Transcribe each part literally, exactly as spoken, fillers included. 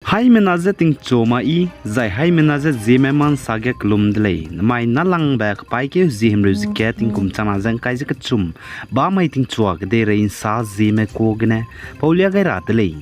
Haimena je tingchua ma i, zai haimena je Zeme ma nsa ge kelum de lei. Namai nâlangbe kepaîkeu zie himreu ze kat tingkum changna ze ngkai ze kechum, bamai tingchua kedeirei nsa Zeme kuâ gene paulia gai ra de lei.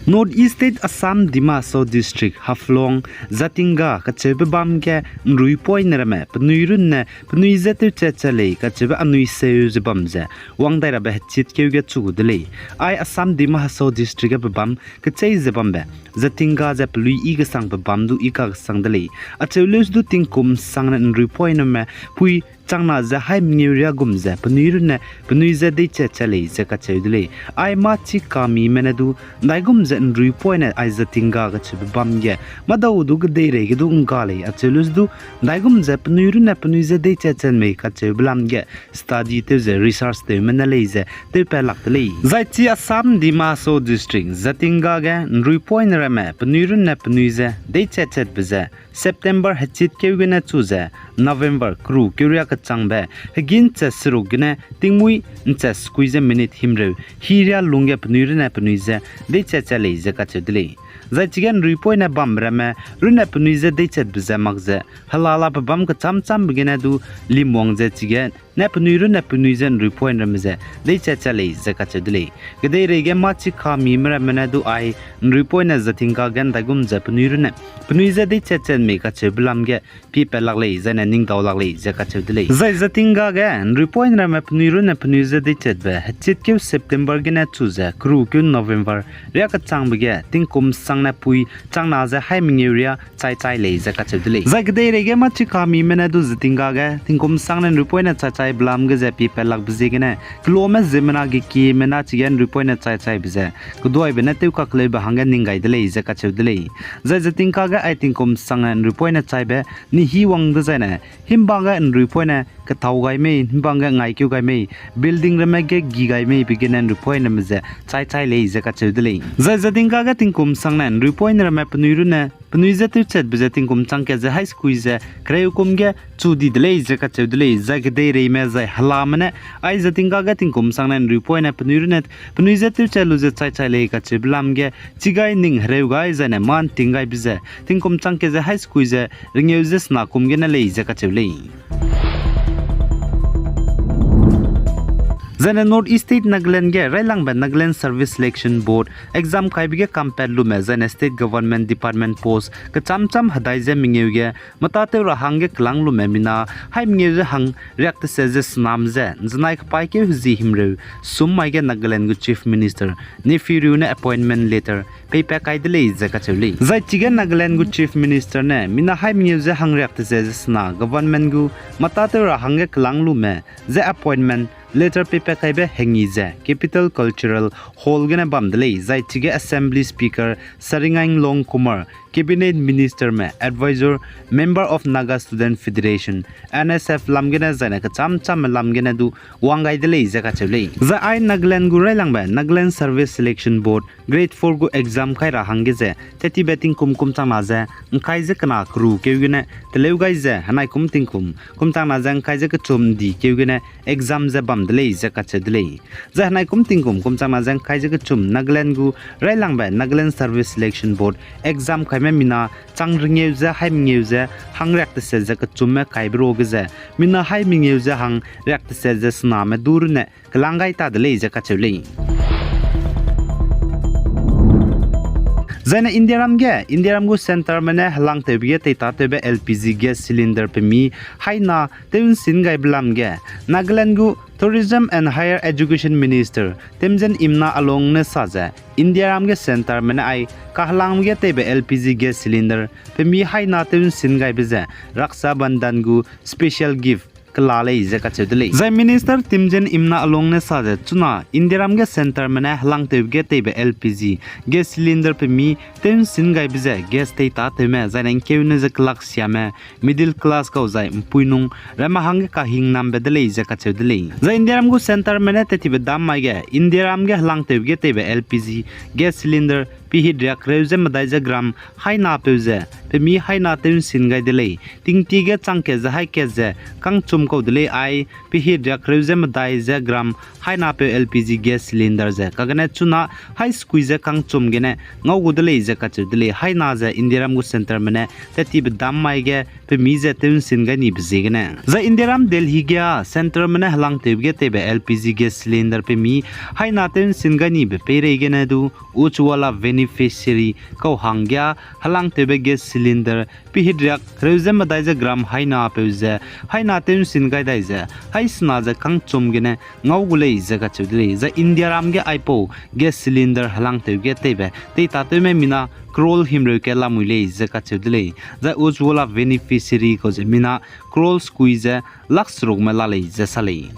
North East State Assam Dima Hasao District Haflong Jatinga kacheube bam ge nruipoine ramme penui runne penui je tewchat chat lei kacheube anui seu ze bam ze wang dai rabe hechitkeu ge chu gu de lei. Ai Assam Dima Hasao District ge pebâm kechei ze bambe Jatinga ze pelui i kesangbe bam du i kakesang de lei. Acheu leuse du tingkum sangne nruipoineme pui changna ze hai mengeu riâ gum ze penui runne penui je deichat chat lei ze kacheu de lei. Ai Machi kamime ne du ndaigum ze nruipoine ai Jatinga kacheube bam ge mâdau du kedeirei ge du ngga lei acheu leuse du ndaigum ze penui runne penui je deichat chat mei kacheube lam ge study tew ze research tewme ne lei ze tewpat lak de lei. Zai chi Assam Dima Hasao District Jatinga ge nruipoine ramme penui runne penui je deichat chatbe ze September hechitkeu gene chu ze November keru keu riâ kechangbe hegî nchat seruk gene tingmuî nchat sekui ze minute himreu hî riâ lungge penui runne penui je deichat chat lei ze kacheu de lei. Zai chige nruipoine bambe ramme runne penui je deichatbe ze mak ze helalabe bâm kechâm châmbe gene du limwang ze chige ne penui runne penui je nruipoine ramme ze deichat chat lei ze kacheu de lei. Kedeirei ge Machi kamime ramme ne du ai nruipoine Jatinga ge ndaigum ze penui runne penui je deichat chat mei kacheube lam ge piepat lak lei zaine ningdau lak lei ze kacheu de lei. Zai Jatinga ge nruipoine ramme penui runne penui je deichatbe hechitkeu September gene chu ze kerukeu November riâ kechangbe ge tingkum sangne pui changna ze hai mengeu riâ chai chai lei ze kacheu de lei. Zai kedeirei ge Machi kamime ne du Jatinga ge tingkum sangne nruipoine chai chaibe lam ge ze piepat lakbe ziegene keluame ziemmena ge kieme na chige nruipoine chai chaibe ze keduaibe ne tewkakleube hangge ning gai de lei ze kacheu de lei. Zai Jatinga ge ai tingkum sangne nruipoine chaibe nihî wang dezaine himbang ge nruipoine kethâu gai mei, himbang ge ngaikeu gai mei, building ramme ge gi gai mei be gene nruipoine ramme ze chai chai lei ze kacheu de lei. Zai Jatinga ge tingkum sangne nruipoine ramme penui runne penui je tewchatbe ze tingkum chang kat ze hai sekui ze kereu kum ge chu di de lei ze kacheu de lei. Zai kedeireime zai helame ne ai Jatinga ge tingkum sangne nruipoine penui runne penui je tewchat lu ze chai chai lei kacheube lam ge chigai ning hereu gai zaine mâ nting gaibe ze tingkum chang kat ze hai sekui ze rengeu ze sena kum gene lei ze kacheu lei. Zaine North East State Nagaland ge railangbe Nagaland Service Selection Board exam kaibe ge kampat lume zaine state government department post kechâm châm hedai ze mengeu ge mâtatew ra hangge kelâng lume mina hai mengeu ze hang riak teset ze sename ze nzenai kepaîkeu hezie himreu sum mai ge Nagaland gu Chief Minister Neiphiu Rio ne appointment letter peipat kai de lei ze kacheu lei. Zai chige Nagaland gu Chief Minister ne mina hai mengeu ze hang riak teset ze sena government gu mâtatew ra hangge kelâng lume ze appointment letter peipat kaibe hengi ze Capital Cultural Hall gene bam de lei. Zai chige Assembly Speaker Saringainlong Kumar, Cabinet Ministerme, Advisor, Member of Naga Student Federation, N S F lam gene zaine kechâm châmme lam gene du wang gai de lei ze kacheu lei. Zai ai Nagaland gu railangbe Nagaland Service Selection Board Grade four gu exam kai ra hangge ze tettibe tingkum kum changna ze ngkai ze kena keru keu gene teleu gai ze henai kum tingkum kum changna ze ngkai ze kechum ndi keu gene exam ze bam de lei ze kacheu de lei. Zai henai kum tingkum kum changna ze ngkai ze kechum Nagaland gu railangbe Nagaland Service Selection Board exam kaime mina chang rengeu ze hai mengeu ze hang riak teset ze kechumme kaibe ruage ze mina hai mengeu ze hang riak teset ze sename du runne kelâng gai ta de lei ze kacheu lei. Zaine Indiaram ge, Indiaram gu centreme ne helangtewbe ge teitatewbe L P G gas cylinder pemi haina tew nsin gaibe lam ge, Nagaland gu Tourism and Higher Education Minister Temjen Imna Along ne sa ze, Indiaram ge centreme ne ai kahelangbe ge teibe L P G gas cylinder pemi haina tew nsin gaibe ze Raksha Bandhan gu special gift kela lei ze kacheu de lei. Zai Minister Temjen Imna Along ne sa ze chuna Indiaram ge centreme ne helangtewbe ge teibe L P G gas cylinder pemi tew nsin gaibe ze gas teitatewme zaine ngkeune ze kelaksiame middle class kau zai mpuinung ramme hangge kahingnambe de lei ze kacheu de lei. Zai Indiaram gu centreme ne tettibe dam mai ge Indiaram ge helangtewbe ge teibe L P G gas cylinder pehit riak reu ze medai ze gram hainapeu ze pemi haina tew ’nsin gai de lei. Tingtie ge chang kat ze haî kat ze kangchum kau de lei ai pehit riak reu ze medai ze gram hainapeu L P G gas cylinder ze kagene chuna haî sekui ze kangchum gene ngau gu de lei ze kacheu de lei. Haina ze Indiaram gu centerme ne tat tibe dam mai ge pemi ze tew ’nsin gai nibe ziegene. Zai Indiaram Delhi ge centerme ne helangtewbe ge teibe L P G gas cylinder pemi haina tew ’nsin gai nibe peireigene du Ujjwala beneficiary kau hangge helangtewbe gas cylinder pehit riak reu ze medai ze gram hainapeu ze haina tew ’nsin gai dai ze haî sena ze kangchum gene ngau gu lei ze kacheu de lei. Zai Indiaram ge aipau gas cylinder helangtew ge teibe teitatewme mina crore himreu ke lamui lei ze kacheu de lei. Zai Ujjwala beneficiary kau ze mina crore sekui ze lakh serukme la lei ze sa lei.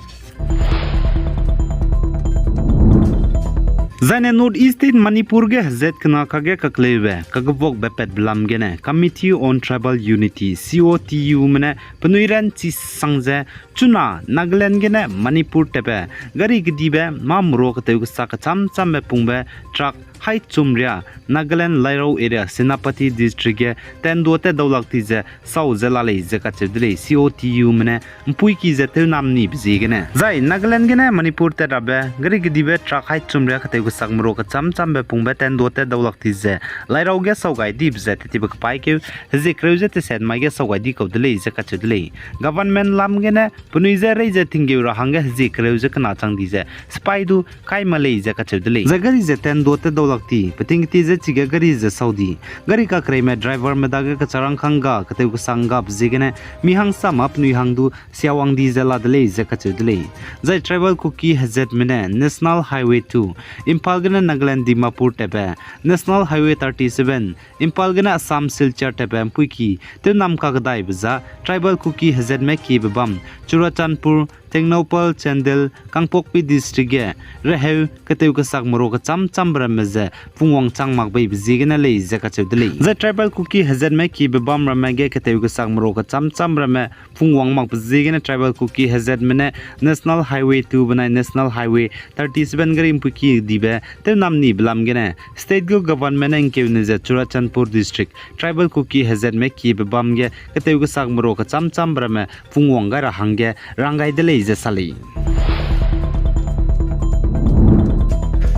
Zaine North East State Manipur ge hezat kena kage kakleube kagebuakbe patbe lam gene Committee on Tribal Unity, C O T Ume ne penui ranchi sang ze chuna Nagaland gene Manipur tatbe gari kedibe mâ merua ketew kesa kechâm châmbe pungbe truck haî chum riâ Nagaland Lairau area Senapati District ge tandua tat dau lak ti ze sau ze la lei ze kacheu de lei. C O T Ume ne ’mpuiki ze tewnam nibe ziegene. Zai Nagaland gene Manipur tat rabe gari kedibe truck haî chum riâ ketew kesak merua kechâm châmbe pungbe tandua tat dau lak ti ze Lairau ge sau gai dibe ze tat tibe kepaîkeu hezie kereu ze teset mai ge sau gai di kau de lei ze kacheu de lei. Government lam gene penui je rei ze tinggeu ra hangge hezie kereu ze kena chang di ze sipai du kai ma lei ze kacheu de lei. Zai gari ze tandua tat dau lak ti, peting keti ze chige gari ze sau di. Gari kakereime driverme dage kecharangkâng ga ketew kesang gabe ziegene mi hangsa mâ penui hang du siawang di ze la de lei ze kacheu de lei. Zai tribal Kuki hezatme ne National Highway two, Imphal gene Nagaland Dimapur tatbe National Highway thirty-seven, Imphal gene Assam Silchar tatbe ’mpuiki tewnam kakedaibe za tribal Kuki hezatme kiebe bam Churachandpur, Tengnoupal, Chandel, Kangpokpi District ge reheu ketew kesak merua kechâm châmbe ramme ze pungwang chang mak beibe ziegene lei ze kacheu de lei. Zai tribal Kuki hezatme kiebe bam ramme ge ketew kesak merua kechâm châmbe ramme pungwang makbe ziegene tribal Kuki hezatme ne National Highway two benai National Highway thirty-seven gari ’mpuiki dibe tewnam nibe lam gene state gu government ne ’ngkeune ze Churachandpur District tribal Kuki hezatme kiebe bam ge ketew kesak merua kechâm châmbe ramme pungwang gai ra hangge rang gai de lei ze sa lei.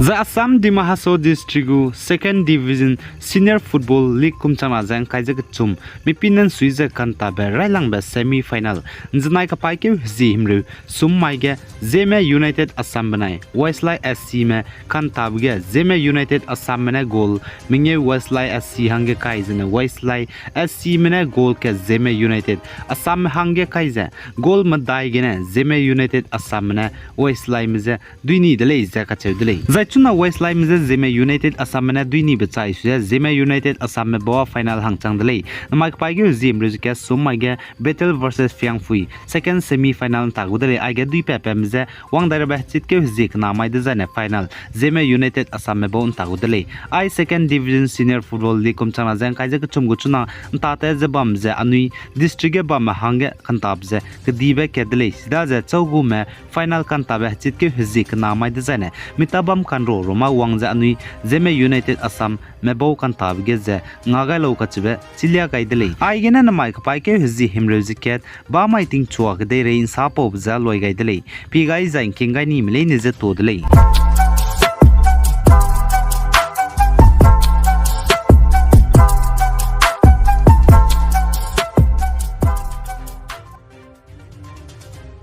Zai Assam Dima Hasao District gu Second Division Senior Football League kum changna ze ’ngkai ze kechum mipine ’nsui ze kantabe railangbe semi final ’nzenai kepaîkeu hezie himreu sum mai ge Zeme United Assam benai Westlake S Cme kantabe ge Zeme United Assamme ne goal mengeu Westlake S C hangge kai zene Westlake S Cme ne goal kat Zeme United Assamme hangge kai ze goal medai gene Zeme United Assamme ne Westlakeme je duini de lei ze kacheu de lei. Zai chuna Westlakeme je Zeme United Assamme ne duinibe chai su ze Zeme United Assamme bau final hangchang de lei. Namai kepaîkeu hezie himreu ze kesum mai ge Bethel versus Phiangphui second semi final ’nta gu de lei. Aige duipatpatme je wang dai rabe hechitkeu hezie kena mai dezaine final Zeme United Assamme bau ’nta gu de lei. Ai Second Division Senior Football League kum changna ze ’ngkai ze kechum gu chuna ’ntate ze bam ze anui district ge bamme hangge kantabe ze kedibe kat de lei. Chidaze chaugume final kantabe hechitkeu hezie kena mai dezaine mita bam kanro roma wang ze anui Zeme United Assamme bau kantabe ge ze nga gai lau kacheube chilia gai de lei. Aigene namai kepaîkeu hezie himreu ze kat bamai tingchua kedeirei ’nsapaube ze loi gai de lei. Pi gai zai ’ngking gai nime leine ze to de lei.